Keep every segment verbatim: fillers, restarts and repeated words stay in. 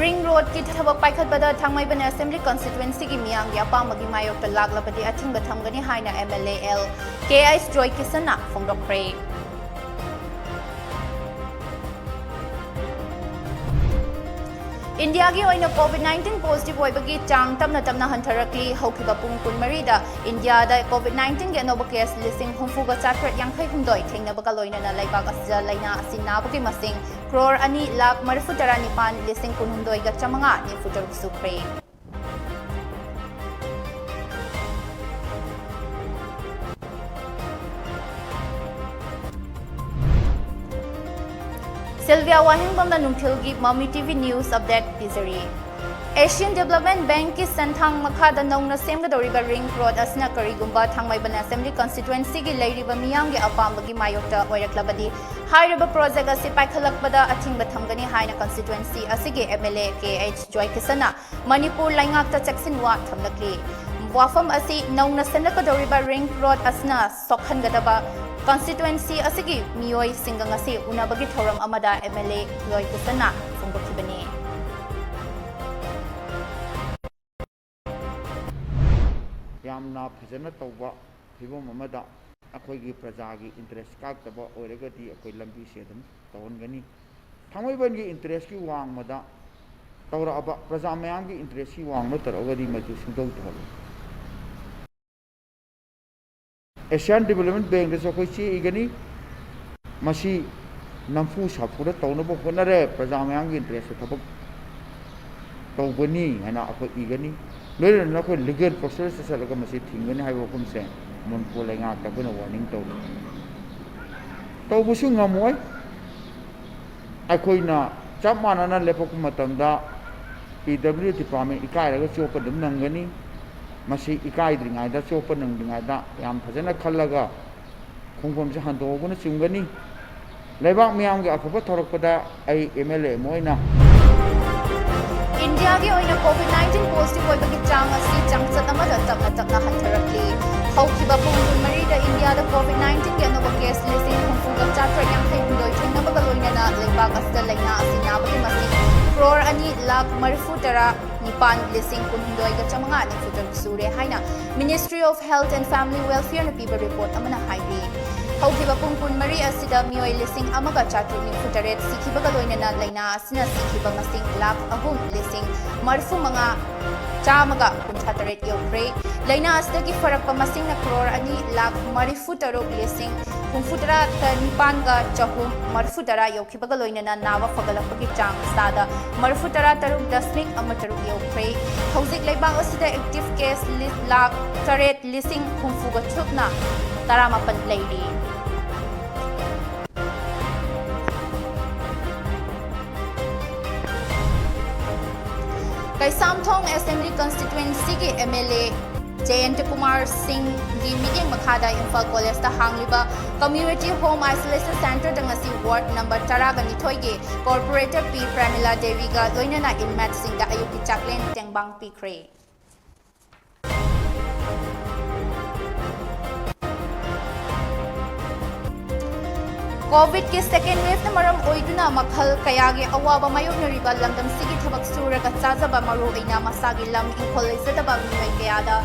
Ring ꯔꯣꯗꯀꯤ ꯊꯕꯛ ꯄꯥꯏꯈꯠꯄꯗ ꯊꯥꯡꯃꯩꯕꯟ assembly ꯀꯟꯁꯇꯤꯇ꯭ꯋꯦꯟꯁꯤꯒꯤ ꯃꯤꯌꯥꯝꯒꯤ ꯑꯄꯥꯝꯕꯒꯤ ꯃꯥꯌꯣꯛꯇ ꯂꯥꯛꯂꯕꯗꯤ ꯑꯊꯤꯡꯕ ꯊꯝꯒꯅꯤ ꯍꯥꯏꯅ M L A L K H ꯖꯣꯏꯀꯤꯁꯟꯅ ꯐꯣꯡꯗꯣꯛꯈ꯭ꯔꯦ꯫ ꯏꯟꯗꯤꯌꯥꯒꯤ ꯑꯣꯏꯅ ꯀꯣꯚꯤꯗ ꯅꯥꯏꯟꯇꯤꯟ ꯄꯣꯖꯤꯇꯤꯚ ꯑꯣꯏꯕꯒꯤ ꯆꯥꯡ ꯇꯞꯅ ꯇꯞꯅ ꯍꯟꯊꯔꯛꯂꯤ꯫ ꯍꯧꯈꯤꯕ ꯄꯨꯡ ꯀꯨꯟꯃꯔꯤꯗ ꯏꯟꯗꯤꯌꯥꯗ ꯀꯣꯚꯤꯗ ꯅꯥꯏꯟꯇꯤꯟꯒꯤ ꯑꯅꯧꯕ ꯀꯦꯁ ꯂꯤꯁꯤꯡ ꯍꯨꯝꯐꯨꯒ ꯆꯥꯇ꯭ꯔꯦꯠ ꯌꯥꯡꯈꯩ ꯍꯨꯝꯗꯣꯏ ꯊꯦꯡꯅꯕꯒ ꯂꯣꯏꯅꯅ ꯂꯩꯕꯥꯛ ꯑꯁꯤꯗ ꯂꯥꯏꯅꯥ ꯑꯁꯤ ꯅꯥꯕꯒꯤ ꯃꯁꯤꯡ ꯀ꯭ꯔꯣꯔ ꯑꯅꯤ ꯂꯥꯈ ꯃꯔꯤꯐꯨ ꯇꯔꯥ ꯅꯤꯄꯥꯟ ꯂꯤꯁꯤꯡ ꯀꯨꯟꯍꯨꯝꯗꯣꯏꯒ ꯆꯥꯃꯉꯥ ꯅꯤꯐꯨ ꯇꯔꯨꯛ ꯁꯨꯈ꯭ꯔꯦ꯫ ꯁꯤꯜꯚꯤꯌꯥ ꯋꯥꯍꯦꯡꯕꯝꯅ ꯅꯨꯡꯊꯤꯜꯒꯤ ꯃꯃꯤ ꯇꯤ ꯚꯤ ꯅ꯭ꯌꯨꯁ ꯑꯞꯗꯦꯠ ꯄꯤꯖꯔꯤ꯫ ꯑꯦꯁꯤꯌꯥꯟ ꯗꯤꯚꯂꯞꯃꯦꯟ ꯕꯦꯡꯛꯀꯤ ꯁꯦꯟꯊꯥꯡ ꯃꯈꯥꯗ ꯅꯧꯅ ꯁꯦꯝꯒꯗꯧꯔꯤꯕ ꯔꯤꯡ ꯔꯣꯗ ꯑꯁꯤꯅ ꯀꯔꯤꯒꯨꯝꯕ ꯊꯥꯡꯃꯩꯕꯟ ꯑꯦꯁꯦꯝꯕ꯭ꯂꯤ ꯀꯟꯁꯇꯤꯇ꯭ꯋꯦꯟꯁꯤꯒꯤ ꯂꯩꯔꯤꯕ ꯃꯤꯌꯥꯝꯒꯤ ꯑꯄꯥꯝꯕꯒꯤ ꯃꯥꯌꯣꯛꯇ ꯑꯣꯏꯔꯛꯂꯕꯗꯤ, ꯍꯥꯏꯔꯤꯕ ꯄ꯭ꯔꯣꯖꯦꯛ ꯑꯁꯤ ꯄꯥꯏꯈꯠꯂꯛꯄꯗ ꯑꯊꯤꯡꯕ ꯊꯝꯒꯅꯤ ꯍꯥꯏꯅ ꯀꯟꯁꯇꯤꯇ꯭ꯋꯦꯟꯁꯤ ꯑꯁꯤꯒꯤ M L A K H ꯖꯣꯏꯀꯤꯁꯟꯅ ꯃꯅꯤꯄꯨꯔ ꯂꯩꯉꯥꯛꯇ ꯆꯦꯛꯁꯤꯟꯋꯥ ꯊꯝꯂꯛꯂꯤ꯫ ꯋꯥꯐꯝ ꯑꯁꯤ ꯅꯧꯅ ꯁꯦꯝꯂꯛꯀꯗꯧꯔꯤꯕ ꯔꯤꯡ ꯔꯣꯗ ꯑꯁꯤꯅ ꯁꯣꯛꯍꯟꯒꯗꯕ ꯀꯟꯁꯇꯤꯇ꯭ꯋꯦꯟꯁꯤ ꯑꯁꯤꯒꯤ ꯃꯤꯑꯣꯏꯁꯤꯡꯒ ꯉꯁꯤ ꯎꯅꯕꯒꯤ ꯊꯧꯔꯝ ꯑꯃꯗ ꯑꯦꯝ ꯑꯦꯜ ꯑꯦ ꯖꯣꯏꯀꯤꯁꯟꯅ ꯐꯣꯡꯗꯣꯛꯈꯤꯕꯅꯤ꯫ ꯌꯥꯝꯅ ꯐꯖꯅ ꯇꯧꯕ ꯐꯤꯕꯝ ꯑꯃꯗ ꯑꯩꯈꯣꯏꯒꯤ ꯄ꯭ꯔꯖꯥꯒꯤ ꯏꯟꯇꯔꯦꯁ ꯀꯥꯏꯔꯛꯇꯕ ꯑꯣꯏꯔꯒꯗꯤ ꯑꯩꯈꯣꯏ ꯂꯝꯕꯤꯁꯦ ꯑꯗꯨꯝ ꯇꯧꯍꯟꯒꯅꯤ꯫ ꯊꯥꯡꯃꯩꯕꯟꯒꯤ ꯏꯟꯇꯔꯦꯁꯀꯤ ꯋꯥꯡꯃꯗ ꯇꯧꯔꯛꯑꯕ, ꯄ꯭ꯔꯖꯥ ꯃꯌꯥꯝꯒꯤ ꯏꯟꯇꯔꯦꯁꯀꯤ ꯋꯥꯡꯃꯗ ꯇꯧꯔꯛꯑꯒꯗꯤ ꯃꯗꯨ ꯁꯨꯡꯇꯧ ꯇꯧꯍꯜꯂꯣꯏ꯫ ꯑꯦꯁꯤꯌꯥꯟ ꯗꯤꯚꯦꯂꯞꯃꯦꯟ ꯕꯦꯡꯗꯁꯨ ꯑꯩꯈꯣꯏ ꯆꯦ ꯏꯒꯅꯤ꯫ ꯃꯁꯤ ꯅꯝꯐꯨ ꯁꯥꯐꯨꯗ ꯇꯧꯅꯕ ꯍꯣꯠꯅꯔꯦ, ꯄ꯭ꯔꯖꯥ ꯃꯌꯥꯝꯒꯤ ꯏꯟꯇꯔꯦꯁꯇ ꯊꯕꯛ ꯇꯧꯕꯅꯤ ꯍꯥꯏꯅ ꯑꯩꯈꯣꯏ ꯏꯒꯅꯤ꯫ ꯂꯣꯏꯅꯅ ꯑꯩꯈꯣꯏ ꯂꯤꯒꯦꯜ ꯄ꯭ꯔꯣꯁꯦꯁꯇ ꯆꯠꯂꯒ ꯃꯁꯤ ꯊꯤꯡꯒꯅꯤ ꯍꯥꯏꯕ ꯋꯥꯐꯝꯁꯦ ꯃꯅꯤꯄꯨꯔ ꯂꯩꯉꯥꯛꯇ ꯑꯩꯈꯣꯏꯅ ꯋꯥꯔꯅꯤꯡ ꯇꯧꯔꯤ꯫ ꯇꯧꯕꯁꯨ ꯉꯝꯃꯣꯏ꯫ ꯑꯩꯈꯣꯏꯅ ꯆꯞ ꯃꯥꯟꯅꯅ ꯂꯦꯞꯄꯛꯄ ꯃꯇꯝꯗ ꯄꯤ ꯗꯕ꯭ꯂꯤꯎ ꯗꯤꯄꯥꯔꯠꯃꯦꯟ ꯏꯀꯥꯏꯔꯒ ꯆꯣꯞꯄ ꯑꯗꯨꯝ ꯅꯪꯒꯅꯤ꯫ ꯃꯁꯤ ꯏꯀꯥꯏꯗ꯭ꯔꯤꯉꯩꯗ, ꯆꯣꯞꯄ ꯅꯪꯗ꯭ꯔꯤꯉꯩꯗ ꯌꯥꯝ ꯐꯖꯅ ꯈꯜꯂꯒ ꯈꯣꯡꯐꯝꯁꯦ ꯍꯟꯗꯣꯛꯍꯧꯕꯅ ꯆꯨꯝꯒꯅꯤ꯫ ꯂꯩꯕꯥꯛ ꯃꯤꯌꯥꯝꯒꯤ ꯑꯐꯕ ꯊꯧꯔꯛꯄꯗ ꯑꯩ ꯑꯦꯝ ꯑꯦꯜ ꯑꯦ ꯑꯃ ꯑꯣꯏꯅ ꯏꯟꯗꯤꯌꯥꯒꯤ ꯑꯣꯏꯅ ꯀꯣꯚꯤꯗ ꯅꯥꯏꯟꯇꯤꯟ ꯄꯣꯖꯤꯇꯤꯚ ꯑꯣꯏꯕꯒꯤ ꯆꯥꯡ ꯑꯁꯤ ꯆꯥꯡꯆꯠ ꯑꯃꯗ ꯇꯞꯅ ꯇꯞꯅ ꯍꯟꯊꯔꯛꯂꯤ꯫ ꯍꯧꯈꯤꯕ ꯄꯨꯡ ꯀꯨꯟꯃꯔꯤꯗ ꯏꯟꯗꯤꯌꯥꯗ ꯀꯣꯚꯤꯗ ꯅꯥꯏꯟꯇꯤꯟꯒꯤ ꯑꯅꯧꯕ ꯀꯦꯁ ꯂꯤꯁꯤꯡ ꯍꯨꯝꯐꯨꯒ ꯆꯥꯇ꯭ꯔꯦꯠ ꯌꯥꯡꯈꯩ ꯍꯨꯝꯗꯣꯏ ꯊꯦꯡꯅꯕꯒ ꯂꯣꯏꯅꯅ ꯂꯩꯕꯥꯛ ꯑꯁꯤꯗ ꯂꯥꯏꯅꯥ ꯑꯁꯤ ꯅꯥꯕꯒꯤ ꯃꯁꯤꯡ ꯀ꯭ꯔꯣꯔ ꯑꯅꯤ ꯂꯥꯈ ꯃꯔꯤꯐꯨ ꯇꯔꯥ ꯅꯤꯄꯥꯟ ꯂꯤꯁꯤꯡ ꯀꯨꯟꯍꯨꯝꯗꯣꯏꯒ ꯆꯥꯃꯉꯥ ꯅꯤꯐꯨ ꯇꯔꯨꯛ ꯁꯨꯔꯦ ꯍꯥꯏꯅ Ministry of Health and Family Welfare ꯅ ꯄꯤꯕ ꯔꯤꯄꯣꯔꯠ ꯑꯃꯅ ꯍꯥꯏꯔꯤ꯫ ꯍꯧꯈꯤꯕ ꯄꯨꯡ ꯀꯨꯟꯃꯔꯤ ꯑꯁꯤꯗ ꯃꯤꯑꯣꯏ ꯂꯤꯁꯤꯡ ꯑꯃꯒ ꯆꯥꯇ꯭ꯔꯨꯛ ꯅꯤꯐꯨ ꯇꯔꯦꯠ ꯁꯤꯈꯤꯕꯒ ꯂꯣꯏꯅꯅ ꯂꯥꯏꯅꯥ ꯑꯁꯤꯅ ꯁꯤꯈꯤꯕ ꯃꯁꯤꯡ ꯂꯥꯈ ꯑꯍꯨꯝ ꯂꯤꯁꯤꯡ ꯃꯔꯤꯐꯨ ꯃꯉꯥ ꯆꯥꯝꯃꯒ ꯀꯨꯟꯊ꯭ꯔꯥ ꯇꯔꯦꯠ ꯌꯧꯈ꯭ꯔꯦ꯫ ꯂꯥꯏꯅꯥ ꯑꯁꯤꯗꯒꯤ ꯐꯔꯛꯄ ꯃꯁꯤꯡꯅ ꯀ꯭ꯔꯣꯔ ꯑꯅꯤ ꯂꯥꯈ ꯃꯔꯤꯐꯨ ꯇꯔꯨꯛ ꯂꯤꯁꯤꯡ ꯍꯨꯝꯐꯨ ꯇꯔꯥ ꯅꯤꯄꯥꯟꯒ ꯆꯍꯨꯝ ꯃꯔꯤꯐꯨ ꯇꯔꯥ ꯌꯧꯈꯤꯕꯒ ꯂꯣꯏꯅꯅ ꯅꯥꯕ ꯐꯒꯠꯂꯛꯄꯒꯤ ꯆꯥꯡ ꯆꯥꯗ ꯃꯔꯤꯐꯨ ꯇꯔꯥ ꯇꯔꯨꯛ ꯗꯁꯃꯤꯛ ꯑꯃ ꯇꯔꯨꯛ ꯌꯧꯈ꯭ꯔꯦ꯫ ꯍꯧꯖꯤꯛ ꯂꯩꯕꯥꯛ ꯑꯁꯤꯗ ꯑꯦꯛꯇꯤꯚ ꯀꯦꯁ ꯂꯥꯈ ꯇꯔꯦꯠ ꯂꯤꯁꯤꯡ ꯍꯨꯝꯐꯨꯒ ꯇꯔꯨꯛꯅ ꯇꯔꯥꯃꯥꯄꯟ ꯂꯩꯔꯤ꯫ ꯀꯩꯁꯥꯝꯊꯣꯡ ꯑꯦꯁꯦꯝꯕ꯭ꯂꯤ ꯀꯟꯁꯇꯤꯇ꯭ꯋꯦꯟꯁꯤꯒꯤ M L A Jayanta Kumar ꯁꯤꯡꯒꯤ ꯃꯤꯠꯌꯦꯡ ꯃꯈꯥꯗ ꯏꯝꯐꯥꯜ ꯀꯣꯂꯦꯖꯇ ꯍꯥꯡꯂꯤꯕ ꯀꯝꯃ꯭ꯌꯨꯅꯤꯇꯤ ꯍꯣꯝ ꯑꯥꯏꯁꯣꯂꯦꯁꯟ ꯁꯦꯟꯇꯔꯗ ꯉꯁꯤ ꯋꯥꯔꯗ ꯅꯝꯕꯔ ꯇꯔꯥꯒ ꯅꯤꯊꯣꯏꯒꯤ ꯀꯣꯔꯄꯣꯔꯦꯇꯔ ꯄꯤ ꯄ꯭ꯔꯦꯃꯤꯂꯥ ꯗꯦꯕꯤꯒ ꯂꯣꯏꯅꯅ ꯏꯟꯃꯦꯠꯁꯤꯡꯗ ꯑꯌꯨꯛꯀꯤ ꯆꯥꯛꯂꯦꯟ ꯇꯦꯡꯕꯥꯡ ꯄꯤꯈ꯭ꯔꯦ꯫ ꯀꯣꯚꯤꯗꯀꯤ ꯁꯦꯀꯦꯟ ꯋꯦꯚꯅ ꯃꯔꯝ ꯑꯣꯏꯗꯨꯅ ꯃꯈꯜ ꯀꯌꯥꯒꯤ ꯑꯋꯥꯕ ꯃꯥꯌꯣꯛꯅꯔꯤꯕ ꯂꯝꯗꯝꯁꯤꯒꯤ ꯊꯕꯛ ꯁꯨꯔꯒ ꯆꯥꯖꯕ, ꯃꯔꯨꯑꯣꯏꯅ ꯃꯁꯥꯒꯤ ꯂꯝ ꯏꯪꯈꯣꯜ ꯂꯩꯖꯗꯕ ꯃꯤꯑꯣꯏ ꯀꯌꯥꯗ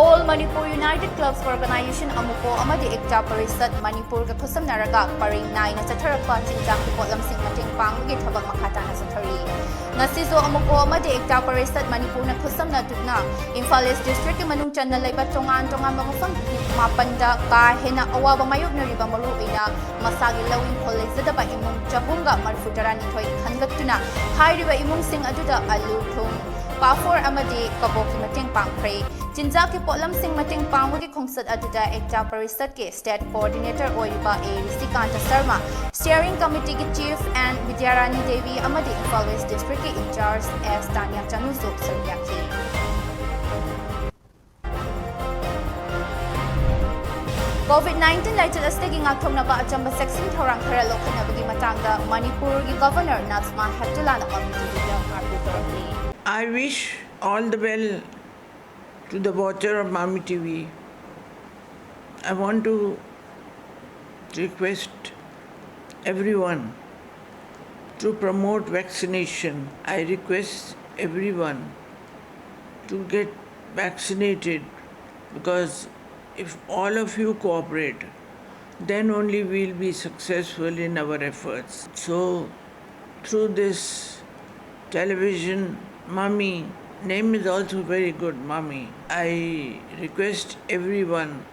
All Manipur United Clubs Organization, ꯑꯃꯨꯀꯣ, ꯑꯃꯗꯤ ꯑꯦꯛꯇꯥ ꯄꯔꯤꯁꯠ ꯃꯅꯤꯄꯨꯔꯒ ꯈꯨꯠꯁꯝꯅꯔꯒ ꯄꯔꯤꯡ ꯅꯥꯏꯅ ꯆꯠꯊꯔꯛꯄ ꯆꯤꯟꯖꯥꯛꯀꯤ ꯄꯣꯠꯂꯝꯁꯤꯡ ꯃꯇꯦꯡ ꯄꯥꯡꯕꯒꯤ ꯊꯕꯛ ꯃꯈꯥ ꯇꯥꯅ ꯆꯠꯊꯔꯤ꯫ ꯉꯁꯤꯁꯨ ꯑꯃꯨꯀꯣ ꯑꯃꯗꯤ ꯑꯦꯛꯇꯥ ꯄꯔꯤꯁꯠ ꯃꯅꯤꯄꯨꯔꯅ ꯈꯨꯠꯁꯝꯅꯗꯨꯅ ꯏꯝꯐꯥꯜ ꯏꯁ ꯗꯤꯁꯇ꯭ꯔꯤꯛꯀꯤ ꯃꯅꯨꯡ ꯆꯟꯅ ꯂꯩꯕ ꯇꯣꯉꯥꯟ ꯇꯣꯉꯥꯟꯕ ꯃꯐꯝ ꯃꯥꯄꯟꯗ ꯀꯥ ꯍꯦꯟꯅ ꯑꯋꯥꯕ ꯃꯥꯌꯣꯛꯅꯔꯤꯕ, ꯃꯔꯨꯑꯣꯏꯅ ꯃꯁꯥꯒꯤ ꯂꯧ ꯏꯪꯈꯣꯜ ꯂꯩꯖꯗꯕ ꯏꯃꯨꯡ ꯆꯍꯨꯝꯒ ꯃꯔꯤꯐꯨ ꯇꯔꯥꯅꯤꯊꯣꯏ ꯈꯟꯒꯠꯇꯨꯅ ꯍꯥꯏꯔꯤꯕ ꯏꯃꯨꯡꯁꯤꯡ ꯑꯗꯨꯗ ꯑꯂꯨ, ꯊꯨꯝ, ꯄꯥꯐꯣꯔ ꯑꯃꯗꯤ ꯀꯕꯣꯛꯀꯤ ꯃꯇꯦꯡ ꯄꯥꯡꯈ꯭ꯔꯦ꯫ ꯆꯤꯟꯖꯥꯛꯀꯤ ꯄꯣꯠꯂꯝꯁꯤꯡ ꯃꯇꯦꯡ ꯄꯥꯡꯕꯒꯤ ꯈꯣꯡꯆꯠ ꯑꯗꯨꯗ ꯑꯦꯛꯇꯥ ꯄꯔꯤꯁꯠꯀꯤ ꯁ꯭ꯇꯦꯠ ꯀꯣꯑꯣꯔꯗꯤꯅꯦꯇꯔ ꯑꯣꯏꯔꯤꯕ ꯑꯦ ꯔꯤꯁꯤꯀꯥꯟꯇ ꯁꯔꯃ, ꯁ꯭ꯇꯤꯌꯔꯤꯡ ꯀꯃꯤꯇꯤꯒꯤ ꯆꯤꯐ ꯑꯦꯟ ꯕꯤꯗ꯭ꯌꯥꯔꯥꯅꯤ ꯗꯦꯕꯤ ꯑꯃꯗꯤ ꯏꯝꯐꯥꯜ ꯋꯦꯁ꯭ꯠ ꯗꯤꯁꯇ꯭ꯔꯤꯛꯀꯤ ꯏꯟꯆꯥꯔꯖ ꯑꯦꯁ ꯇꯥꯅꯤꯌꯥ ꯆꯅꯨꯁꯨ ꯁꯔꯨꯛ ꯌꯥꯈꯤ꯫ ꯀꯣꯚꯤꯗ ꯅꯥꯏꯟꯇꯤꯟ ꯂꯥꯏꯆꯠ ꯑꯁꯤꯗꯒꯤ ꯉꯥꯛꯊꯣꯛꯅꯕ ꯑꯆꯝꯕ ꯆꯦꯛꯁꯤꯟ ꯊꯧꯔꯥꯡ ꯈꯔ ꯂꯧꯈꯠꯅꯕꯒꯤ ꯃꯇꯥꯡꯗ ꯃꯅꯤꯄꯨꯔꯒꯤ ꯒꯚꯔꯅꯔ ꯅꯥꯖꯃꯥ ꯍꯦꯞꯇꯨꯂꯥꯅ ꯃꯃꯤ ꯇꯤꯚꯤꯗ ꯉꯥꯛꯄꯤꯌꯨ ꯇꯧꯔꯛꯂꯤ꯫ I wish all the well to the watcher of Mami T V. I want to request everyone to promote vaccination. I request everyone to get vaccinated, because if all of you cooperate, then only we'll be successful in our efforts. So, through this television, Mami, name is also very good, Mami. I request everyone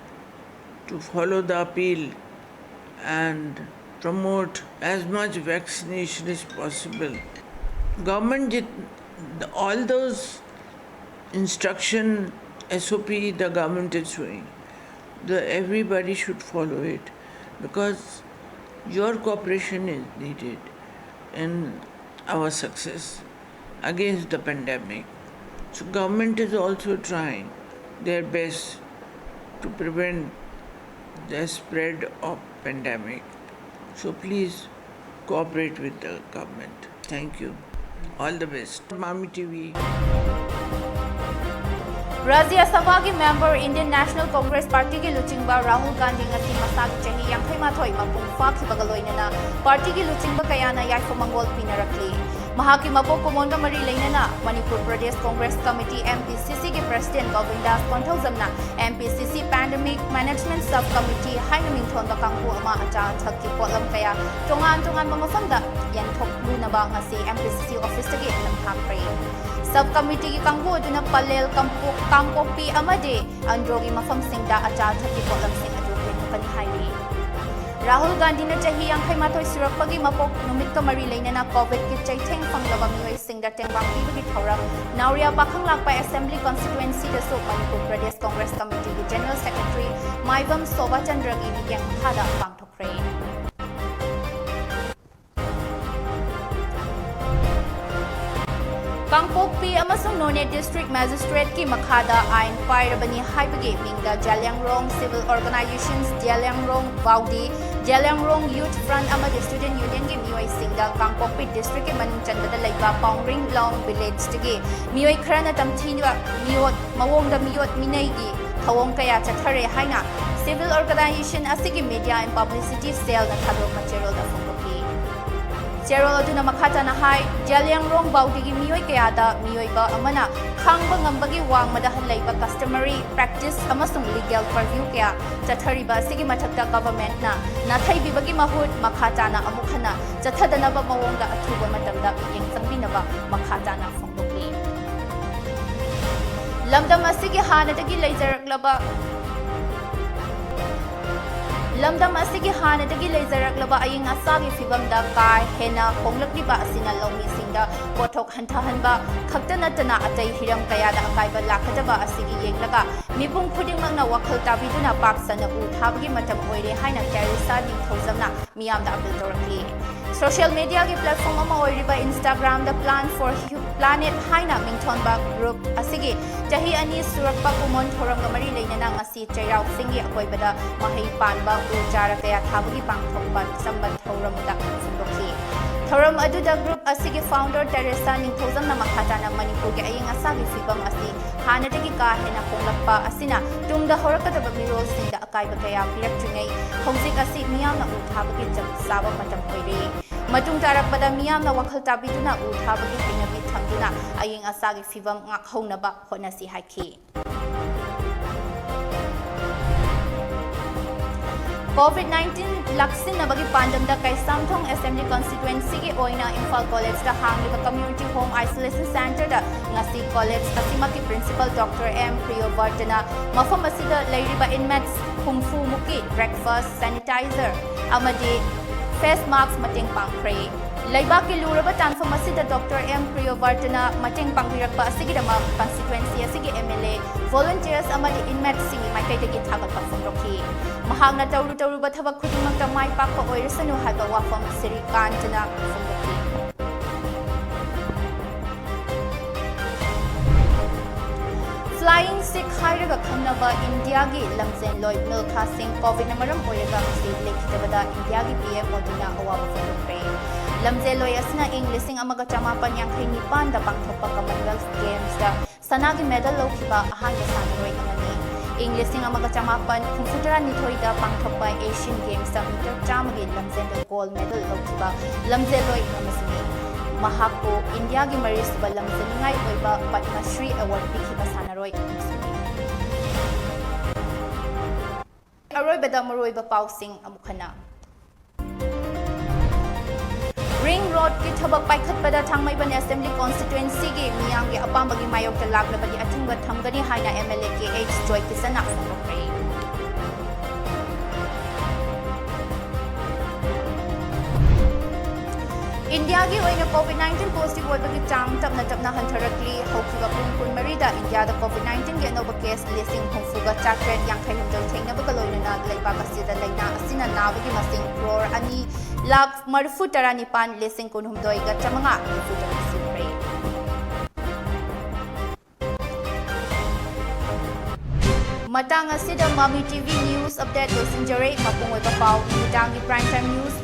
to follow the appeal and promote as much vaccination as possible. Government, jit- all those instruction, S O P the government is doing, the everybody should follow it, because your cooperation is needed in our success against the pandemic. So government is also trying their best to prevent the spread of pandemic. So please cooperate with the government. Thank you. All the best. Mami T V. ꯔꯥꯖ꯭ꯌ ꯁꯚꯥꯒꯤ member Indian National Congress Partyꯒꯤ ꯂꯨꯆꯤꯡꯕ ꯔꯥꯍꯨꯜ ꯒꯥꯟꯙꯤ ꯉꯁꯤ ꯃꯁꯥꯒꯤ ꯆꯍꯤ ꯌꯥꯡꯈꯩ ꯃꯥꯊꯣꯏ ꯃꯄꯨꯡ ꯐꯥꯈꯤꯕꯒ ꯂꯣꯏꯅꯅ ꯄꯥꯔꯇꯤꯒꯤ ꯂꯨꯆꯤꯡꯕ ꯀꯌꯥꯅ ꯌꯥꯏꯐ ꯃꯪꯒꯣꯜ ꯄꯤꯅꯔꯛꯂꯤ꯫ ꯃꯍꯥꯛꯀꯤ ꯃꯄꯣꯛ ꯀꯨꯝꯑꯣꯟꯒ ꯃꯔꯤ ꯂꯩꯅꯅ Manipur Pradesh Congress committee, M P C C ꯒꯤ president ꯒꯣꯕꯤꯟꯗꯥꯁ ꯀꯣꯟꯊꯧꯖꯝꯅ M P C C Pandemic Management Sub Committee ꯍꯥꯏꯅ ꯃꯤꯡꯊꯣꯟꯕ ꯀꯥꯡꯕꯨ ꯑꯃ ꯑꯆꯥ ꯑꯊꯛꯀꯤ ꯄꯣꯠꯂꯝ ꯀꯌꯥ ꯇꯣꯉꯥꯟ ꯇꯣꯉꯥꯟꯕ ꯃꯐꯝꯗ ꯌꯦꯟꯊꯣꯛꯂꯨꯅꯕ ꯉꯁꯤ M P C C ꯑꯣꯐꯤꯁꯇꯒꯤ ꯅꯝꯊꯥꯈ꯭ꯔꯦ꯫ ꯁꯕ ꯀꯃꯤꯇꯤꯒꯤ ꯀꯥꯡꯕꯨ ꯑꯗꯨꯅ ꯄꯂꯦꯜ, ꯀꯥꯡꯄꯣꯛ-, ꯀꯥꯡꯄꯣꯛꯄꯤ ꯑꯃꯗꯤ ꯑꯟꯗ꯭ꯔꯣꯒꯤ ꯃꯐꯝꯁꯤꯡꯗ ꯑꯆꯥ ꯑꯊꯛꯀꯤ ꯄꯣꯠꯂꯝꯁꯤꯡ ꯑꯗꯨ ꯌꯦꯟꯊꯣꯛꯀꯅꯤ ꯍꯥꯏꯔꯤ꯫ ꯔꯥꯍꯨꯜ ꯒꯥꯟꯙꯤꯅ ꯆꯍꯤ ꯌꯥꯡꯈꯩ ꯃꯥꯊꯣꯏ ꯁꯨꯔꯛꯄꯒꯤ ꯃꯄꯣꯛ ꯅꯨꯃꯤꯠꯀ ꯃꯔꯤ ꯂꯩꯅꯅ ꯀꯣꯚꯤꯗꯀꯤ ꯆꯩꯊꯦꯡ ꯐꯪꯂꯕ ꯃꯤꯑꯣꯏꯁꯤꯡꯗ ꯇꯦꯡꯕꯥꯡ ꯄꯤꯕꯒꯤ ꯊꯧꯔꯝ ꯅꯥꯎꯔꯤꯌꯥ ꯄꯥꯈꯪꯂꯥꯛꯄ ꯑꯦꯁꯦꯝꯕ꯭ꯂꯤ ꯀꯟꯁꯇꯤꯇ꯭ꯋꯦꯟꯁꯤꯗꯁꯨ ꯃꯅꯤꯄꯨꯔ ꯄ꯭ꯔꯗꯦꯁ ꯀꯣꯡꯒ꯭ꯔꯦꯁ ꯀꯃꯤꯇꯤꯒꯤ ꯖꯦꯅꯔꯦꯜ ꯁꯦꯀ꯭ꯔꯦꯇꯔꯤ ꯃꯥꯏꯕꯝ ꯁꯣꯚꯥꯆꯟꯗ꯭ꯔꯒꯤ ꯃꯤꯠꯌꯦꯡ ꯃꯈꯥꯗ ꯄꯥꯡꯊꯣꯛꯈ꯭ꯔꯦ꯫ ꯀꯥꯡꯄꯣꯛꯄꯤ ꯑꯃꯁꯨꯡ ꯅꯣꯅꯦ ꯗꯤꯁꯇ꯭ꯔꯤꯛ ꯃꯦꯖꯤꯁꯇ꯭ꯔꯦꯠꯀꯤ ꯃꯈꯥꯗ ꯑꯥꯏꯟ ꯄꯥꯏꯔꯕꯅꯤ ꯍꯥꯏꯕꯒꯤ ꯃꯤꯡꯗ Zeliangrong Civil Organizations, Zeliangrong ꯕꯥꯎꯗꯤ, Zeliangrong Youth Front ꯑꯃꯗꯤ Student Unionꯒꯤ ꯃꯤꯑꯣꯏꯁꯤꯡꯗ ꯀꯥꯡꯄꯣꯛꯄꯤ ꯗꯤꯁꯇ꯭ꯔꯤꯛꯀꯤ ꯃꯅꯨꯡ ꯆꯟꯕꯗ ꯂꯩꯕ ꯄꯥꯎꯔꯤꯡꯂꯣꯡ ꯚꯤꯂꯦꯖꯇꯒꯤ ꯃꯤꯑꯣꯏ ꯈꯔꯅ ꯇꯝꯊꯤꯕ ꯃꯤꯑꯣꯠ ꯃꯑꯣꯡꯗ ꯃꯤꯑꯣꯠ ꯃꯤꯅꯩꯒꯤ ꯊꯧꯑꯣꯡ ꯀꯌꯥ ꯆꯠꯊꯔꯦ ꯍꯥꯏꯅ Civil Organization ꯑꯁꯤꯒꯤ Media and Publicity Cellꯅ ꯊꯥꯗꯣꯔꯛꯄ ꯆꯦꯔꯣꯜꯗ ꯐꯣꯡꯗꯣꯛꯈꯤ꯫ ꯆꯦꯔꯣꯜ ꯑꯗꯨꯅ ꯃꯈꯥ ꯇꯥꯅ ꯍꯥꯏ, ꯖꯦꯂꯤꯌꯥꯡꯔꯣꯡ ꯕꯥꯎꯗꯤꯒꯤ ꯃꯤꯑꯣꯏ ꯀꯌꯥꯗ ꯃꯤꯑꯣꯏꯕ ꯑꯃꯅ ꯈꯥꯡꯕ ꯉꯝꯕꯒꯤ ꯋꯥꯡꯃꯗ ꯂꯩꯕ customary practice ꯑꯃꯁꯨꯡ legal purview ꯀꯌꯥ ꯆꯠꯊꯔꯤꯕ ꯑꯁꯤꯒꯤ ꯃꯊꯛꯇ governmentꯅ ꯅꯥꯊꯩꯕꯤꯕꯒꯤ ꯃꯍꯨꯠ ꯃꯈꯥ ꯇꯥꯅ ꯑꯃꯨꯛ ꯍꯟꯅ ꯆꯠꯊꯗꯅꯕ ꯃꯑꯣꯡꯗ ꯑꯊꯨꯕ ꯃꯇꯝꯗ ꯃꯤꯠꯌꯦꯡ ꯆꯪꯕꯤꯅꯕ ꯃꯈꯥ ꯇꯥꯅ ꯐꯣꯡꯗꯣꯛꯂꯤ꯫ ꯂꯝꯗꯝ ꯑꯁꯤꯒꯤ ꯍꯥꯟꯅꯗꯒꯤ ꯂꯩꯖꯔꯛꯂꯕ ꯂꯝꯗꯝ ꯑꯁꯤꯒꯤ ꯍꯥꯟꯅꯗꯒꯤ ꯂꯩꯖꯔꯛꯂꯕ ꯑꯏꯪ ꯑꯁꯥꯒꯤ ꯐꯤꯕꯝꯗ ꯀꯥ ꯍꯦꯟꯅ ꯍꯣꯡꯂꯛꯂꯤꯕ ꯑꯁꯤꯅ ꯂꯧꯃꯤꯁꯤꯡꯗ ꯄꯣꯠꯊꯣꯛ ꯍꯟꯊꯍꯟꯕ ꯈꯛꯇ ꯅꯠꯇꯅ ꯑꯇꯩ ꯍꯤꯔꯝ ꯀꯌꯥꯗ ꯑꯀꯥꯏꯕ ꯂꯥꯛꯀꯗꯕ ꯑꯁꯤꯒꯤ ꯌꯦꯡꯂꯒ ꯃꯤꯄꯨꯝ ꯈꯨꯗꯤꯡꯃꯛꯅ ꯋꯥꯈꯜ ꯇꯥꯕꯤꯗꯨꯅ ꯄꯥꯛ ꯁꯟꯅ ꯎ ꯊꯥꯕꯒꯤ ꯃꯇꯝ ꯑꯣꯏꯔꯦ ꯍꯥꯏꯅ ꯇꯦꯔꯦꯁꯥ ꯅꯤꯡꯊꯧꯖꯝꯅ ꯃꯤꯌꯥꯝꯗ appeal ꯇꯧꯔꯛꯂꯤ꯫ Social mediaꯒꯤ platform ꯑꯃ ꯑꯣꯏꯔꯤꯕ Instagramꯗ Plan for Hu-, Planet ꯍꯥꯏꯅ ꯃꯤꯡꯊꯣꯟꯕ group ꯑꯁꯤꯒꯤ ꯆꯍꯤ ꯑꯅꯤ ꯁꯨꯔꯛꯄ ꯀꯨꯃꯣꯟ ꯊꯧꯔꯝꯒ ꯃꯔꯤ ꯂꯩꯅꯅ ꯉꯁꯤ ꯆꯩꯔꯥꯎ ꯆꯤꯡꯒꯤ ꯑꯀꯣꯏꯕꯗ ꯃꯍꯩ ꯄꯥꯟꯕ ꯎ ꯆꯥꯔ ꯀꯌꯥ ꯊꯥꯕꯒꯤ ꯄꯥꯡꯊꯣꯛꯄ ꯆꯝꯕ ꯊꯧꯔꯝꯗ ꯐꯣꯡꯗꯣꯛꯈꯤ꯫ ꯊꯧꯔꯝ ꯑꯗꯨꯗ group ꯑꯁꯤꯒꯤ founder ꯇꯦꯔꯦꯁꯥ ꯅꯤꯡꯊꯧꯖꯝꯅ ꯃꯈꯥ ꯇꯥꯅ ꯃꯅꯤꯄꯨꯔꯒꯤ ꯑꯏꯪ ꯑꯁꯥꯒꯤ ꯐꯤꯕꯝ ꯑꯁꯤ ꯍꯥꯟꯅꯗꯒꯤ ꯀꯥ ꯍꯦꯟꯅ ꯍꯣꯡꯂꯛꯄ ꯑꯁꯤꯅ ꯇꯨꯡꯗ ꯍꯧꯔꯛꯀꯗꯕ ꯃꯤꯔꯣꯜꯁꯤꯡꯗ ꯑꯀꯥꯏꯕ ꯀꯌꯥ ꯄꯤꯔꯛꯇ꯭ꯔꯤꯉꯩ ꯍꯧꯖꯤꯛ ꯑꯁꯤ ꯃꯤꯌꯥꯝꯅ ꯎ ꯊꯥꯕꯒꯤ ꯆꯞ ꯆꯥꯕ ꯃꯇꯝ ꯑꯣꯏꯔꯦ꯫ ꯃꯇꯨꯡ ꯇꯥꯔꯛꯄꯗ ꯃꯤꯌꯥꯝꯅ ꯋꯥꯈꯜ ꯇꯥꯕꯤꯗꯨꯅ ꯎ ꯊꯥꯕꯒꯤ ꯍꯩꯅꯕꯤ ꯊꯝꯗꯨꯅ ꯑꯏꯪ ꯑꯁꯥꯒꯤ ꯐꯤꯕꯝ ꯉꯥꯛꯍꯧꯅꯕ ꯍꯣꯠꯅꯁꯤ ꯍꯥꯏꯈꯤ꯫ COVID nineteen ꯂꯥꯛꯁꯤꯟꯅꯕꯒꯤ ꯄꯥꯟꯗꯝꯗ ꯀꯩꯁꯥꯝꯊꯣꯡ Assembly Constituencyꯒꯤ ꯑꯣꯏꯅ ꯏꯝꯐꯥꯜ Collegeꯇ ꯍꯥꯡꯂꯤꯕ Community Home Isolation Centreꯗ ꯉꯁꯤ college ꯑꯁꯤꯃꯛꯀꯤ Principal Doctor M ꯄ꯭ꯔꯤꯌꯣꯕꯔꯇꯅ ꯃꯐꯝ ꯑꯁꯤꯗ ꯂꯩꯔꯤꯕ inmates ꯍꯨꯝꯐꯨ ꯃꯨꯛꯀꯤ breakfast, sanitizer ꯑꯃꯗꯤ face mask ꯃꯇꯦꯡ ꯄꯥꯡꯈ꯭ꯔꯦ꯫ ꯂꯩꯕꯥꯛꯀꯤ ꯂꯨꯔꯕ ꯇꯥꯟꯐꯝ ꯑꯁꯤꯗ Doctor M ꯄ꯭ꯔꯤꯌꯣꯕꯔꯇꯅ ꯃꯇꯦꯡ ꯄꯥꯡꯕꯤꯔꯛꯄ ꯑꯁꯤꯒꯤꯗꯃꯛ constituency ꯑꯁꯤꯒꯤ MLA, volunteers ꯑꯃꯗꯤ inmateꯁꯤꯡꯒꯤ ꯃꯥꯏꯀꯩꯗꯒꯤ ꯊꯥꯒꯠꯄ ꯐꯣꯡꯗꯣꯛꯈꯤ꯫ ꯃꯍꯥꯛꯅ ꯇꯧꯔꯨ ꯇꯧꯔꯨꯕ ꯊꯕꯛ ꯈꯨꯗꯤꯡꯃꯛꯇ ꯃꯥꯏ ꯄꯥꯛꯄ ꯑꯣꯏꯔꯁꯅꯨ ꯍꯥꯏꯕ ꯋꯥꯐꯝ ꯁ꯭ꯔꯤꯀꯥꯟꯇꯅ ꯐꯣꯡꯗꯣꯛꯈꯤ꯫ Flying Sikh ꯍꯥꯏꯔꯒ ꯈꯪꯅꯕ ꯏꯟꯗꯤꯌꯥꯒꯤ ꯂꯝꯖꯦꯜꯂꯣꯏ ꯃꯤꯜꯈꯥ ꯁꯤꯡ COVIDꯅ ꯃꯔꯝ ꯑꯣꯏꯔꯒ ꯉꯁꯤ ꯂꯩꯈꯤꯗꯕꯗ ꯏꯟꯗꯤꯌꯥꯒꯤ PM ꯃꯣꯗꯤꯅ ꯑꯋꯥꯕ ꯐꯣꯡꯗꯣꯛꯈ꯭ꯔꯦ꯫ ꯂꯝꯖꯦꯜꯂꯣꯏ ꯑꯁꯤꯅ ꯏꯪ ꯂꯤꯁꯤꯡ ꯑꯃꯒ ꯆꯃꯥꯄꯟ ꯌꯥꯡꯈꯩ ꯅꯤꯄꯥꯟꯗ ꯄꯥꯡꯊꯣꯛꯄ Commonwealth Gamesꯇ ꯁꯅꯥꯒꯤ medal ꯂꯧꯈꯤꯕ ꯑꯍꯥꯟꯕ ꯁꯥꯟꯅꯔꯣꯏ ꯑꯃꯅꯤ꯫ ꯏꯪ ꯂꯤꯁꯤꯡ ꯑꯃꯒ ꯆꯃꯥꯄꯟ ꯍꯨꯝꯐꯨꯇꯔꯥꯅꯤꯊꯣꯏꯗ ꯄꯥꯡꯊꯣꯛꯄ Asian Gamesꯇ ꯃꯤꯇꯔ ꯆꯥꯝꯃꯒꯤ ꯂꯝꯖꯦꯜꯗ gold medal ꯂꯧꯈꯤꯕ ꯂꯝꯖꯦꯜꯂꯣꯏ ꯑꯃꯁꯨꯅꯤ꯫ ꯃꯍꯥꯛꯄꯨ ꯏꯟꯗꯤꯌꯥꯒꯤ ꯃꯔꯤꯁꯨꯕ ꯂꯝꯖꯤꯡꯅꯤꯡꯉꯥꯏ ꯑꯣꯏꯕ ꯄꯗꯃ ꯁ꯭ꯔꯤ award ꯄꯤꯈꯤꯕ ꯁꯥꯟꯅꯔꯣꯏ ꯑꯃꯁꯨꯅꯤ꯫ ꯑꯔꯣꯏꯕꯗ ꯃꯔꯨꯑꯣꯏꯕ ꯄꯥꯎꯁꯤꯡ ꯑꯃꯨꯛ ꯍꯟꯅ꯫ ꯔꯤꯡ ꯔꯣꯗꯀꯤ ꯊꯕꯛ ꯄꯥꯏꯈꯠꯄꯗ ꯊꯥꯡꯃꯩꯕꯟ Assembly Constituencyꯒꯤ ꯃꯤꯌꯥꯝꯒꯤ ꯑꯄꯥꯝꯕꯒꯤ ꯃꯥꯌꯣꯛꯇ ꯂꯥꯛꯂꯕꯗꯤ ꯑꯊꯤꯡꯕ ꯊꯝꯒꯅꯤ ꯍꯥꯏꯅ MLA KH ꯖꯣꯏꯀꯤꯁꯟꯅ ꯐꯣꯡꯗꯣꯛꯈ꯭ꯔꯦ꯫ ꯏꯟꯗꯤꯌꯥꯒꯤ ꯑꯣꯏꯅ COVID nineteen positive ꯑꯣꯏꯕꯒꯤ ꯆꯥꯡ ꯇꯞꯅ ꯇꯞꯅ ꯍꯟꯊꯔꯛꯂꯤ꯫ ꯍꯧꯈꯤꯕ ꯄꯨꯡ ꯀꯨꯟꯃꯔꯤꯗ ꯏꯟꯗꯤꯌꯥꯗ COVID nineteenꯒꯤ ꯑꯅꯧꯕ case ꯂꯤꯁꯤꯡ ꯍꯨꯝꯐꯨꯒ ꯆꯥꯇ꯭ꯔꯦꯠ ꯌꯥꯡꯈꯩ ꯍꯨꯝꯗꯣꯏ ꯊꯦꯡꯅꯕꯒ ꯂꯣꯏꯅꯅ ꯂꯩꯕꯥꯛ ꯑꯁꯤꯗ ꯂꯥꯏꯅꯥ ꯑꯁꯤꯅ ꯅꯥꯕꯒꯤ ꯃꯁꯤꯡ crore ꯑꯅꯤ ꯂꯥꯈ ꯃꯔꯤꯐꯨ ꯇꯔꯥꯅꯤꯄꯥꯟ ꯂꯤꯁꯤꯡ ꯀꯨꯟꯍꯨꯝꯗꯣꯏꯒ ꯆꯥꯃꯉꯥ ꯅꯤꯐꯨ ꯇꯔꯨꯛ ꯁꯨꯈ꯭ꯔꯦ꯫ ꯃꯇꯥꯡ ꯑꯁꯤꯗ ꯃꯃꯤ TV news update ꯂꯣꯏꯁꯤꯟꯖꯔꯦ꯫ ꯃꯄꯨꯡ ꯑꯣꯏꯕ ꯄꯥꯎ ꯅꯨꯃꯤꯗꯥꯡꯒꯤ prime time news